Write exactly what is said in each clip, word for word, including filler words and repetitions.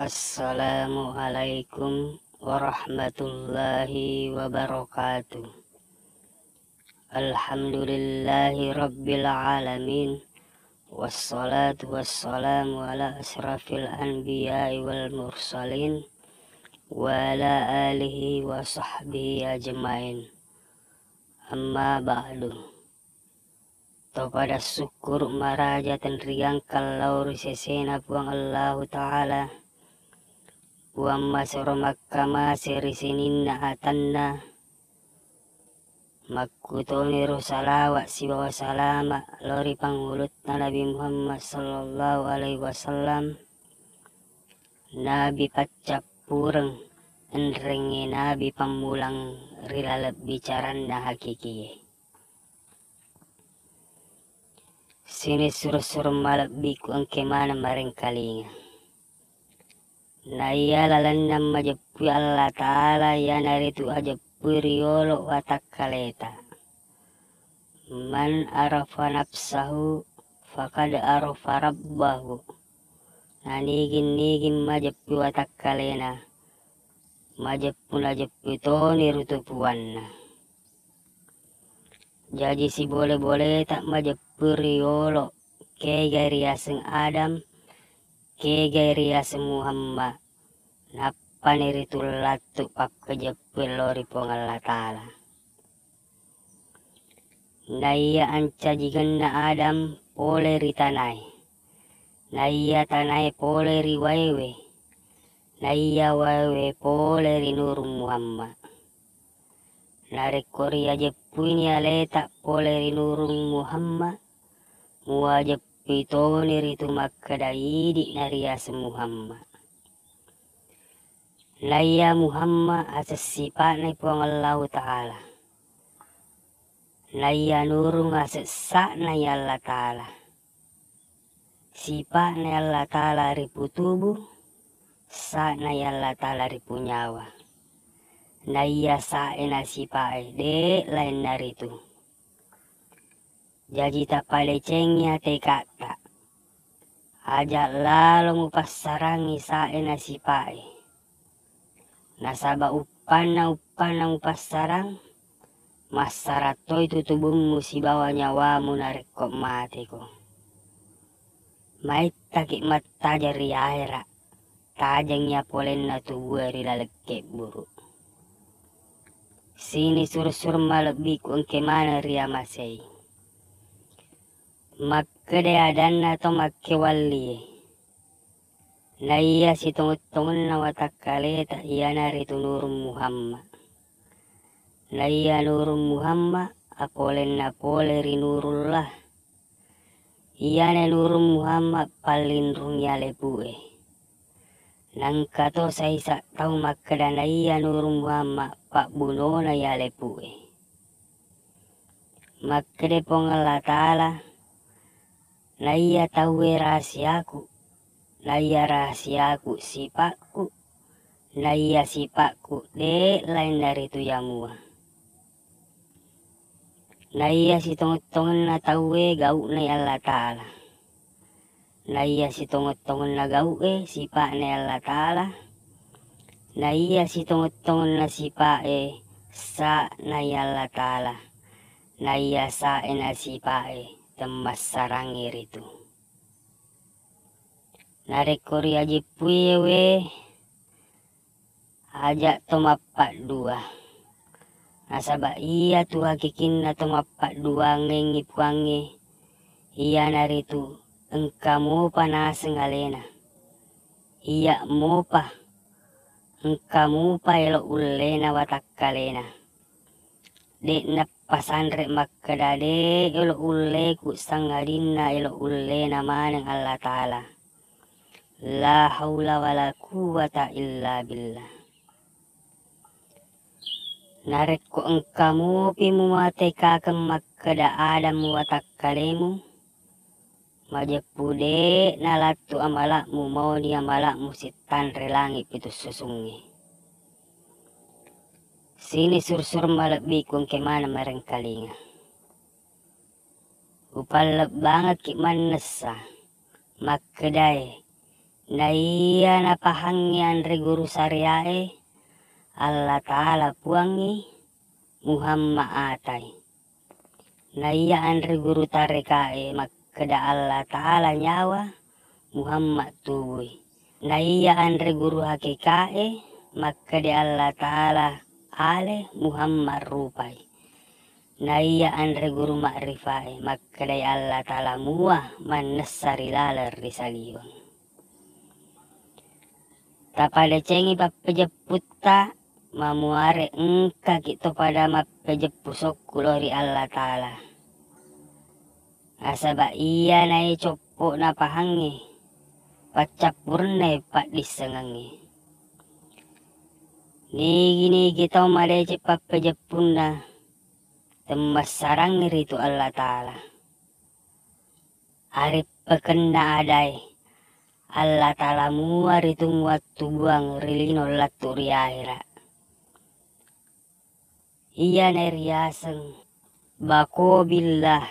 Assalamualaikum warahmatullahi wabarakatuh. Alhamdulillahi rabbil alamin. Wassalatu wassalamu ala asrafil anbiya'i wal mursalin wa ala alihi wa sahbihi ajmain. Amma ba'du. Topada sukkuru maraja tenrigangkang lao ri sesena Puang Allahu Ta'ala, Puang masero makkamase ri sininna atanna, makkutoniro salawat sibawa salama lao ri pangulutta Nabi Muhammad sallallahu alaihi wasallam, Nabi paccappureng, enrengnge Nabi pammulang ri laleng bicaranna hakikie. Sining suro-suro malebbiku engke maneng marengkalinga. Naiya lalenna majeppui Allah Ta'ala iyanaritu ajeppui riyolo watakkaleta. Man arafa nafsahu faqad arafa rabbahu. Nanigin-nigin majeppui watakkalena, majeppu-najeppui toni ritu puanna. Jaji sibole-boleta majeppu riyolo, kegai riyaseng Adam, kegai riyaseng Muhammad, nappani ritu lattu pappejeppui lao ri Puang Allah Ta'ala. Naiya ancajigenna Adam pole ri tanae, naiya tanae pole ri waewe, naiya waewe pole ri Nurung Muhammad. Narekko riajeppuini aleta pole ri Nurung Muhammad, muajeppui toni ritu makkeda idi'na riyaseng Muhammad. Naiya Muhammad aseng sipa'na Puang Allahu Ta'ala. Naiya Nurung aseng sa'na Allah Ta'ala. Sipa'na Allah Ta'ala ripu tubu, sa'na Allah Ta'ala ripu nyawa. Naiya sa'e na sipa'e, de' lainna ritu. Jaji tapadecengi ateka'ta. Aja' lalo mupassarangi sa'e na sipa'e. Nasaba' uppanna-uppanna mupassarang, massarang toi tu tubummu sibawa nyawamu narekko mateko. Maittaki' mattajeng ri ahera', tajengngi apolenna tubue ri laleng kebburu'. Sining suro-suro malebbiku engke maneng riamasei. Makkeda adanna to makkewallie. Naiya sitongeng-tongenna watakkaleta iyanaritu Nurung Muhammad. Naiya Nurung Muhammad apolenna pole ri Nurullah. Iyana Nurung Muhammad pallinrung yalepu'e. Nangka to saisa' tau makkeda naiya Nurung Muhammad pabbunona yalepu'e. Makkeda Puang Allah Ta'ala, naiya tauwe rahasiaku, naiya rahasiaku sipa'ku, naiya sipa'ku de' lain naritu yamua. Naiya sitongeng-tongenna tauwe gau'na Allah Ta'ala. Naiya sitongeng-tongenna gau'e sipa'na Allah Ta'ala. Naiya sitongeng-tongenna sipa'e sa'na Allah Ta'ala. Naiya sa'e na sipa'e temmassarangngi ritu. Narekko riajeppui ewe, aja' to mappaddua. Nasaba' iyatu hakikinna to mappadduangengngi Puangnge, iyanaritu engka mopa naseng alena. Iya' mopa, engka mopa elo' ullena watakkalena. De' nappasanre' makkeda de' elo' ulleku, sangadinna elo' ullena maneng Allah Ta'ala. La haula wala quwwata illa billah. Narekko engka mopi mumatekakeng makkeda Adam watakkalemu, majeppu de' nalattu amala'mu, mauni amala'mu sittanre langi' pitu susungnge. Sining suro-suro malebbiku engke maneng marengkalinga. Upallebbangekki' mannessa makkedae, Naiya napahangngi anre guru syariae, Allah Ta'ala puangngi, Muhammad atai. Naiya anre guru tarekae makkeda Allah Ta'ala nyawa, Muhammad tubui. Naiya anre guru hakikae makkeda Allah Ta'ala ale, Muhammad rupai. Naiya anre guru ma'rifae makkedai Allah Ta'ala mua mannessa ri laleng ri saliweng. Tapadecengi pappejepputta, mamuare engkaki topada mappejeppu sokku lao ri Allah Ta'ala. Nasaba iyanae coppo'na pahangnge, paccappurennae paddissengengnge. Nigi-nigi tau madeceng pappejeppunna, temmassarangngi ritu Allah Ta'ala. Areppekenna adae, Allah Ta'ala mua ritu muattubuang ri lino lattu ri ahera. Iyana riaseng bako billah,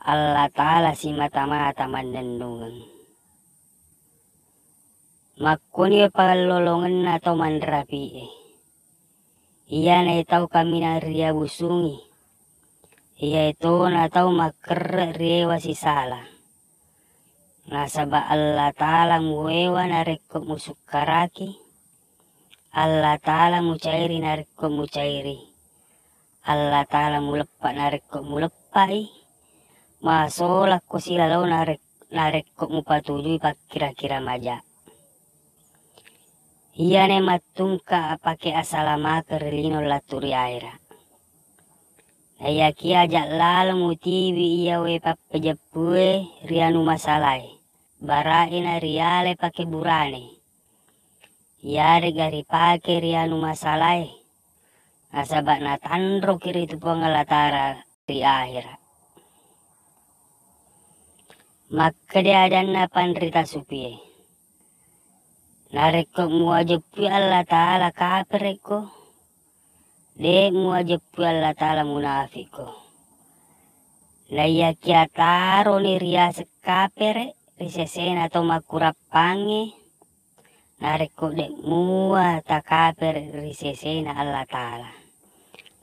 Allah Ta'ala simata-mata mannennungeng. Makkoni pallolongenna tau manrapi'e. Iyanae tau kaminang riabusungi, iyae tona tau makkerre riewa sisala. Nasaba Allah Ta'ala muewa narekko musukkaraki, Allah Ta'ala mucairi narekko mucairi, Allah Ta'ala muleppa narekko muleppai, masolakko silalao narek-, narekko mupatujui pakkira-kira maja. Iyanae mattungka apake asalamakeng ri lino lattu ri ahera. Naiyakiya aja lalo mutiwi iyawe pappejeppue ri anu masalae, baraina riale pake burane. Iyarega ripake ri anu masalae, nasaba natanroki ritu Puang Allah Ta'ala ri ahera. Makkeda adanna panrita supie, narekko muwajeppui Allah Ta'ala kaperekko, de muwajeppui Allah Ta'ala munafikko. Naiyakiya taroni riaseng kapere ri sesena to makkurappangnge, narekko de mua takapere ri sesena Allah Ta'ala.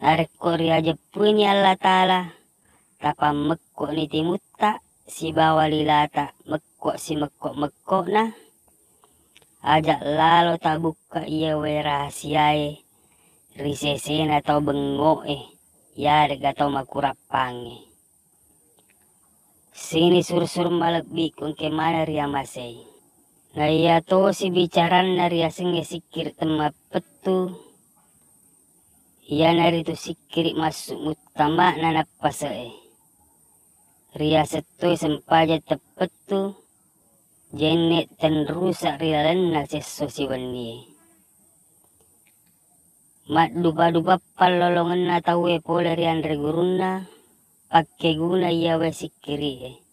Narekko riajeppuini Allah Ta'ala, tapammekko'ni timutta sibawa lilata mekko simekko-mekko'na, aja lalo tabukka iyawe rahasiae ri sesena tau bengngo'e, yarega tau makurappangnge. Sini sur-sur malebbiku engke maneng riamasei. Naiya tosi bicaranna riasengnge sikkiri temmappettu, iyanaritu sikkiri massu muttama'na nappase'e. Riaseng toi sempajang teppettu, jenne tenrusa ri lalenna sesso siwennie. Maddupa-dupa pallolongenna tauwe pole ri anre gurunna, pakkeguna iyawe sikkiri'e.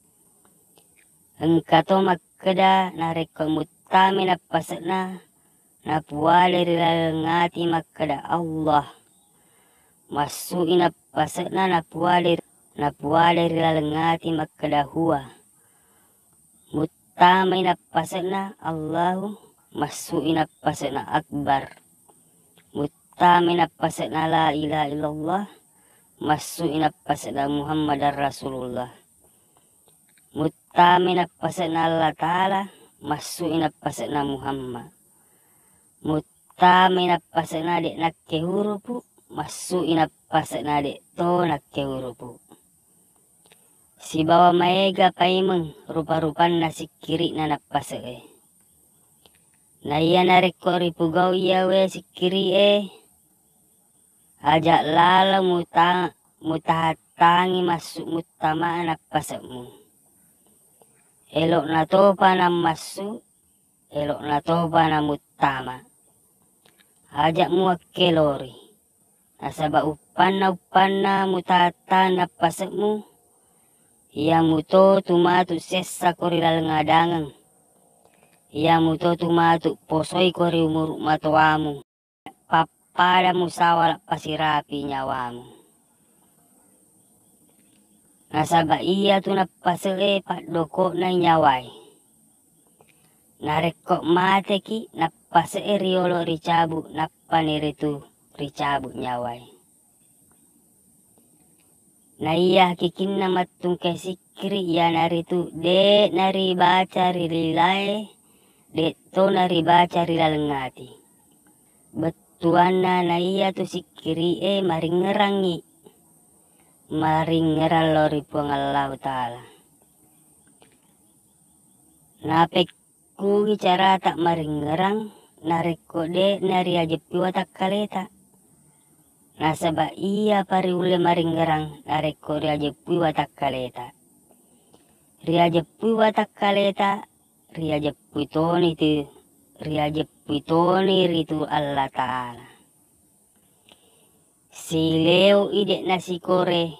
Engka to makkeda narekko muttami nappase'na, napuade ri laleng ati makkeda Allah. Massu'i nappase'na napuade, napuade ri laleng ati makkeda Huwa. Muttamai nappase'na Allahu, massu'i nappase'na Akbar. Muttamai nappase'na La ilaha illallah, massu'i nappase'na Muhammadar Rasulullah. Muttamai nappase'na Allah Ta'ala, massu'i nappase'na Muhammad. Muttamai nappase'na de' nakke hurupu, massu'i nappase'na de' to nakke hurupu. Sibawa maega paimeng rupa-rupanna sikkiri'na nappase'e. Naiya narekko ripugau iyawe sikkiri'e, aja lalo muta-, mutahattangi massu muttama nappase'mu. Elo'na topa nammassu, elo'na topa namuttama. Aja muakkelori. Nasaba uppanna-uppanna mutahattang nappase'mu, iyamuto tumatu sessako ri laleng adangeng. Iyamuto tumatu posoiko ri umuru matoamu. Pappada musawala pasirapi nyawamu. Nasaba iyatu nappase'e paddoko'na nyawae. Narekko mateki, nappase'e riolo ricabu, nappani ritu ricabu nyawae. Naiya hakikinna mattungke sikkiri iyanaritu de' naribaca ri lilae, de' to naribaca ri laleng ati. Bettuanna naiya tu sikkiri'e maringngerangngi, maringngerang lao ri Puang Allahu Ta'ala. Napekkugi carata maringngerang narekko de' nariajeppui watakkaleta? Nasaba iyapa riulle maringngerang narekko riajeppui watakkaleta. Riajeppui watakkaleta, riajeppui toni tu, riajeppui toni ritu Allah Ta'ala. Sileo i de' nasikore,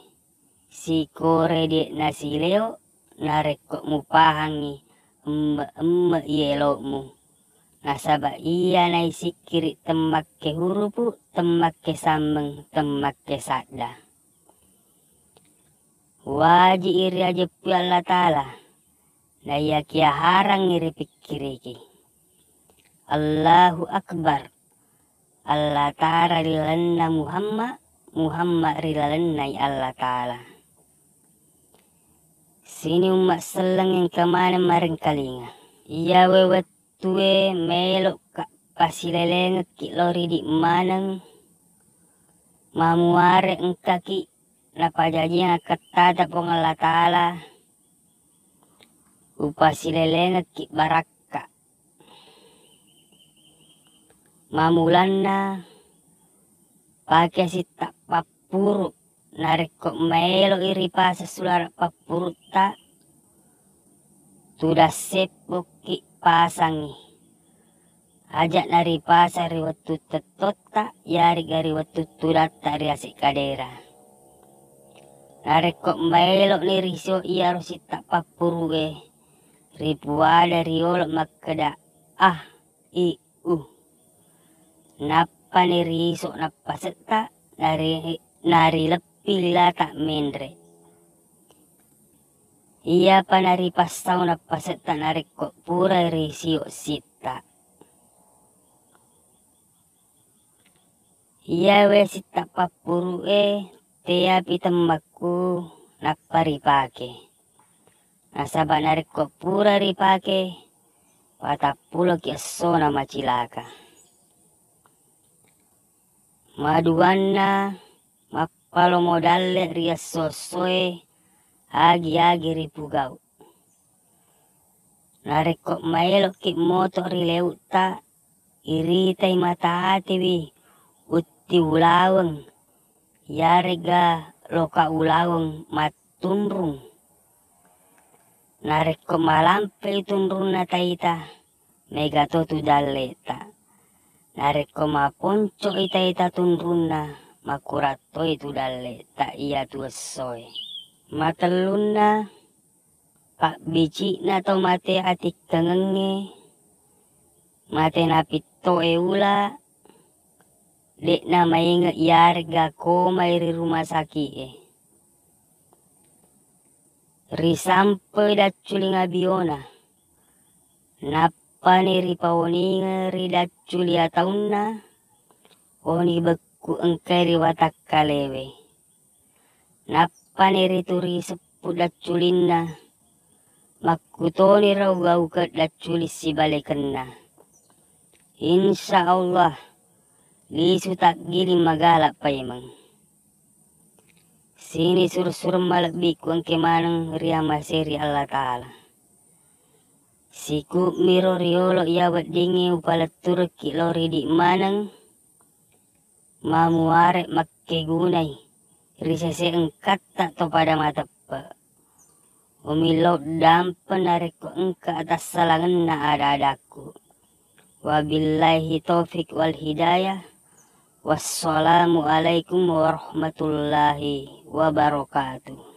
sikore de' nasileo, narekko mupahangngi emme-emme i elo'mu. Nasaba iya naisikkiri temmakke hurupu, temmakke sammeng, temmakke sadda. Waji i riajeppui Allah Ta'ala, naiyakiya harangngi ripikkiriki. Allahu Akbar. Allah Ta'ala ri lalenna Muhammad, Muhammad ri lalennai Allah Ta'ala. Sini umma selleng engka maneng marengkalinga. Iyawe wettue melo'ka pasilelengekki lao ridi maneng, mamuare engkaki napajajiang akkattata Puang Allah Ta'ala, upasilelengekki barakka. Mamulanna, pake sitta pappuru, narekko maelo i ripaseng sulara pappurutta, tudang seppokki pasangngi. Aja naripasang ri wettu tettotta, yarega ri wettu tudatta ri ase kadera. Narekko maeloni risio iyaro sitta pappurue, ripuada riolo makkeda a, i, u. Nappani riiso nappasetta, nari-, narileppi lilata menre. Iyapa naripassau nappasetta narekko purai risio sitta. Iyawe sitta pappuru'e teapi temmakku nappa ripake. Nasaba narekko pura ripake, patappuloki essona macilaka. Maduanna, mappalomo dalle ri esso-essoe agi-agi ripugau. Narekko maelokki moto ri leu'ta, iritai mata atiwi utti ulaweng, yarega loka ulaweng mattunrung. Narekko malampe'i tunrunna taita, mega to tu dalle'ta. Narekko maponco'i taita tunrunna, makurang toi tu dalle'ta iyatu essoe. Matellunna, pabbici'na to mate atikkengengnge, mate napitto'e ula, de'na mainge iyarega komai ri rumah saki'e. Risampei dacculing abiona, nappani ripaoninge ri dacculi ataunna, oni bekku engkai ri watakkalewe. Nappani ritu riseppu dacculinna, makkutoni rau gaukeng dacculi sibalekenna. Insya Allah, lisu taggiling magala paimeng. Sini sureng-sureng malebbiku engke maneng riamaseri Allah Ta'ala. Siku'miro riolo iya weddingnge upaletturekki lao ridi maneng, mamuare makkegunai ri sese engkatta to pada mateppe. Umillau dampeng narekko engka atassalangenna ada-adakku. Wabillahi taufik wal hidayah. Wassalamualaikum warahmatullahi wabarakatuh.